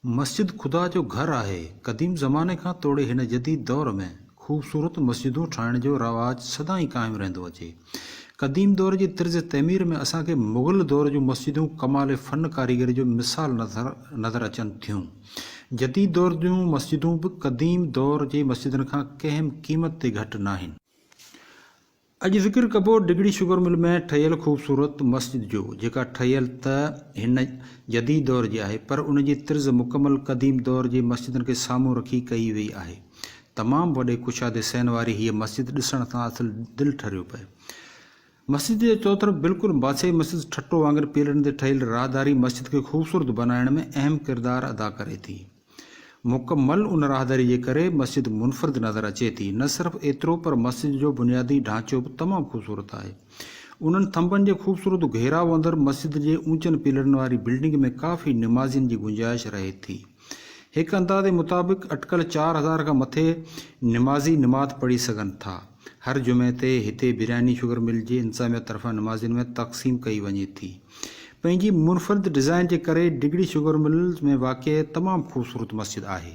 مسجد خدا جو گهر آهي. قديم زماني کان توڙي هن جديد دور ۾ خوبصورت مسجدون ٺاهڻ جو رواج سدائين قائم رهندو اچي. قديم دور جي طرز تعمير ۾ اسان کي مغل دور جون مسجدون ڪمال فن ڪاريگري جو مثال نظر اچن ٿيون. جديد دور جون مسجدون به قديم دور جي مسجدن کان ڪنهن قيمت تي گهٽ ناهن. اڄ ذڪر ڪبو ڊگهڙي شگر مل ۾ ٺهيل خوبصورت مسجد جو، جيڪا ٺهيل ته هن جديد دور جي آهي، پر ان جي طرز مڪمل قديم دور جي مسجدن کي سامهون رکي ڪئي وئي آهي. تمام وڏي ڪشادي صحن واري هيء مسجد ڏسڻ سان اصل دل ٺريو پئي. مسجد جي چوطرف بلڪل بادشاهي مسجد ٺٽو وانگر پيلرن تي ٺهيل راهداري مسجد کي خوبصورت بنائڻ ۾ اهم ڪردار ادا ڪري ٿي. مڪمل ان راهداري جي ڪري مسجد منفرد نظر اچي ٿي. نه صرف ايترو پر مسجد جو بنيادي ڍانچو به تمام خوبصورت آهي. انهن ٿنڀن جي خوبصورت گهيراء اندر مسجد جي اونچن پيلرن واري بلڊنگ ۾ ڪافي نمازين جي گنجائش رهي ٿي. هڪ اندازي مطابق اٽڪل 4000 کان مٿي نمازي نماز پڙهي سگهن ٿا. هر جمعي تي هتي برياني شگر مل جي انتظاميه طرفان نمازين ۾ تقسيم ڪئي وڃي ٿي. پنهنجي منفرد ڊزائين جي ڪري ڊگهڙي شگر ملز ۾ واقع تمام خوبصورت مسجد آهي.